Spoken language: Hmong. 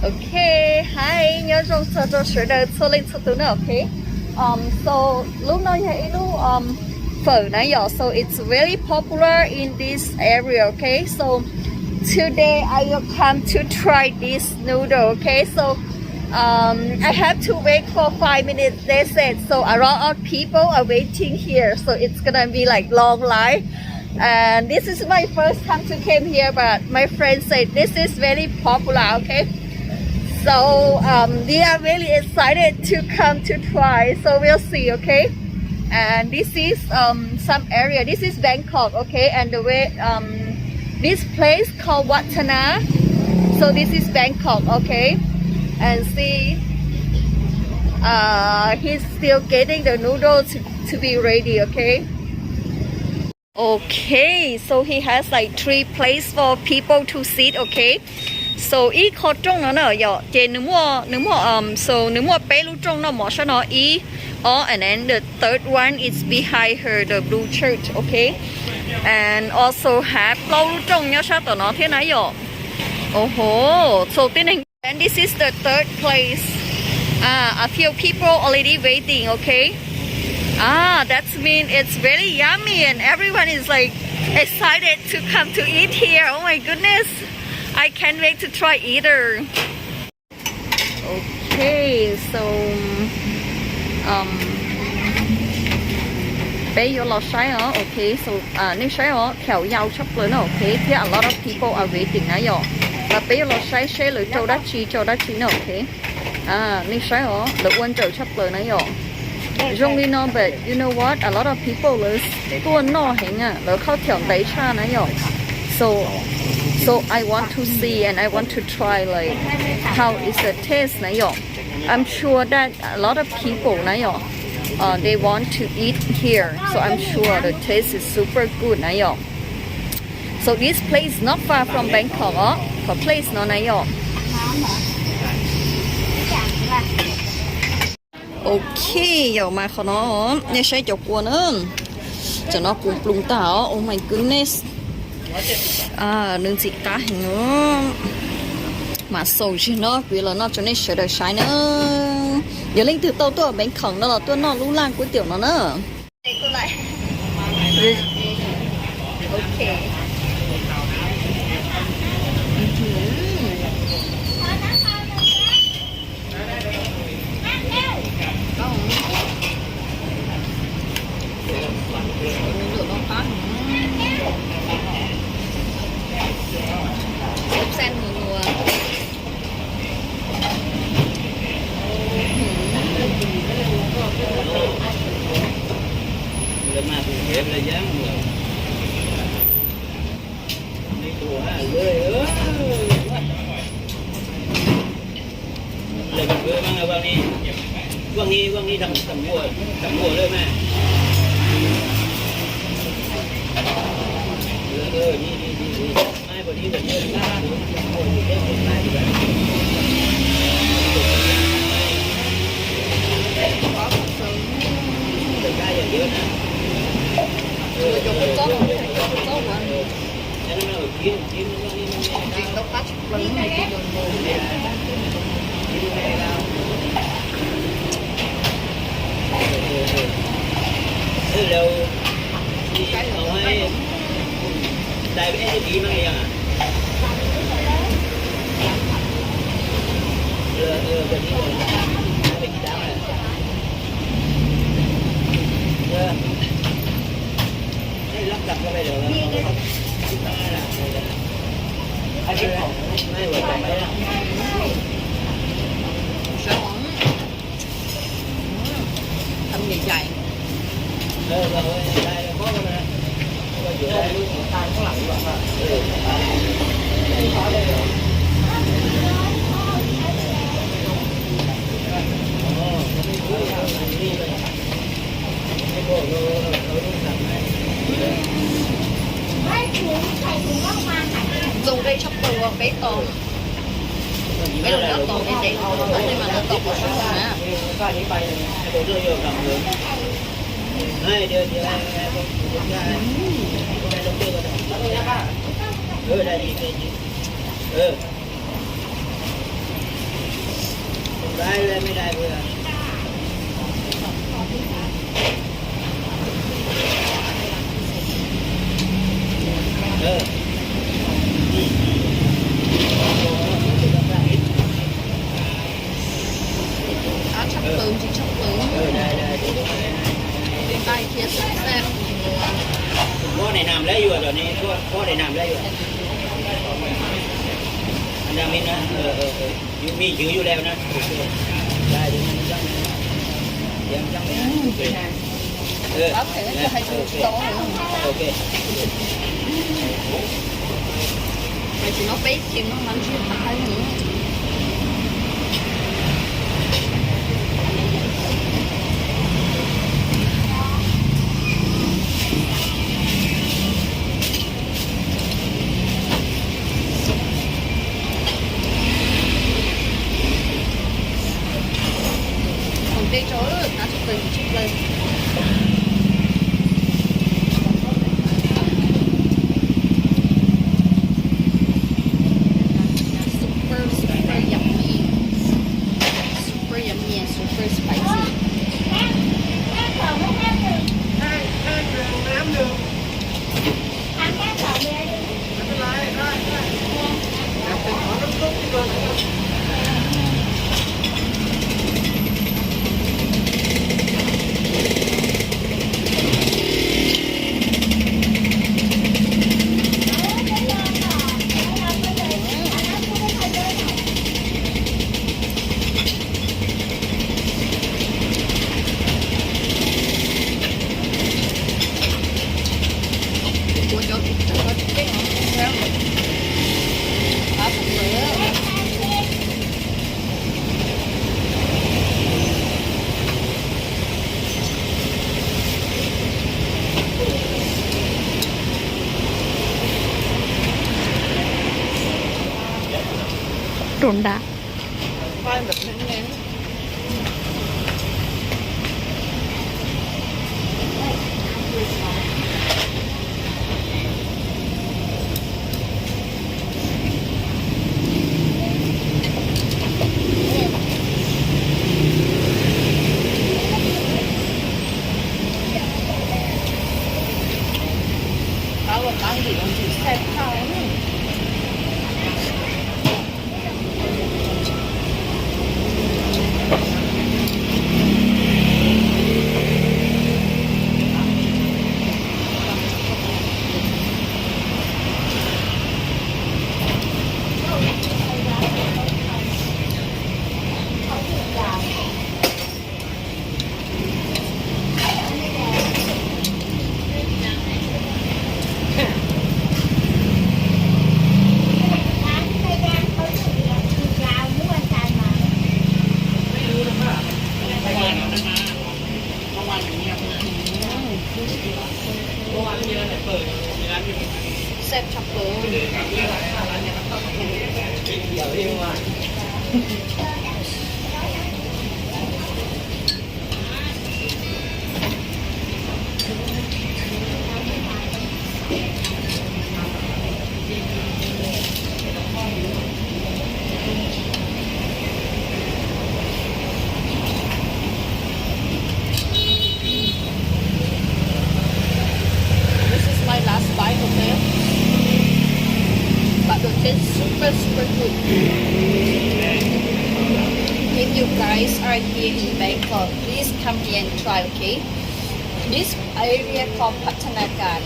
Ok, hi, nyob zoo txog rau sawv daws txhua leej txhua tus na, ok. Um, so, lub no yog ib lub um, phawm na yom, so it's very popular in this area, okay. So today I will come to try this noodle, okay. So um, I have to wait for five minutes, they said. So a lot of people are waiting here, so it's gonna be like long line. And this is my first time to came here, but my friend said this is very popular, okay? So um, we are really excited to come to try. So we'll see, okay? And this is um, some area. This is Bangkok, okay? And the way um, this place called Wat Tana. So this is Bangkok, okay? And see, uh, he's still getting the noodles to, to be ready, okay? Okay, so he has like three place for people to sit, okay? So ib qho rooj no na yom, ces nws muaj, nws muaj, um, so nws muaj peb lub rooj noj mov sab no, ib, ob, and then the third one is behind her, the blue church, okay? And also have plaub lub rooj nyob sab tom no thiab na yom. Oho, so tib neeg. And this is the third place. Ah, a few people already waiting, okay? Ah, that means it's very yummy and everyone is like excited to come to eat here. Oh my goodness. I can't wait to try either. Okay, so um, peb yuav los saib os. Okay, so uh, nej saib os, khawm yau tshaj plaws na, okay, thiab a lot of people are waiting na yom. Mas peb yuav los saib seb lawv rau dab tsi, rau dab tsi na, okay. Nej saib os, lawv ua nrawm tshaj plaws na yom. Zoo li no, but you know what, a lot of people lawv tuaj noj heev, lawv khaub thiaum ntev tshaj na yom. So, so I want to see and I want to try like how is the taste na yom. I'm sure that a lot of people na yom, uh, they want to eat here, so I'm sure the taste is super good na yom. So this place is not far from Bangkok os, qhov place no na yom. Ok, yog mas qhov no, nej saib cov kua na, cov no kuv nplua tag os, oh my goodness. Nws ntxim qab heev os. Mas xaus zig no kuv yuav los noj rau nej sawv daws saib na. Yog leej twg tau tuaj Bangkok no los tuaj noj lub laj kuab tiaum no na. Xeeb xeeb nua nua. Zoo nkauj tshaj plaws, peb tos, peb los nyob tos ntev ntev, tos tos nej mas lawv tos pom sab hauv na. Đây, đây, mới đây vừa. Tab tshaj plaws, ntxim tshaj plaws. Li ntais thiab xab xab. Pob này nằm lái vừa rồi nè, pob, pob này nằm lái vừa. Anh đang bên đó. Ờ, ờ, ờ. Yus me ntsis yus leo na. Ok. Dai, dai, dai, dai. Dai, dai, dai. Ok. Ok. Tam sim no peb chim no mas ntshe qhov qhov no. Ua ntej tso, qab tshaj plaws, ntxim tshaj plaws. Super, super yummy. Super yummy and super spicy. Rau nram. Qab los qab ntim los ntim xaj thaj. Xaj tshaj plaws. This is my last bite, okay? But the taste super, super good. If you guys are here in Bangkok, please come here and try, okay? This area called Pattanagar.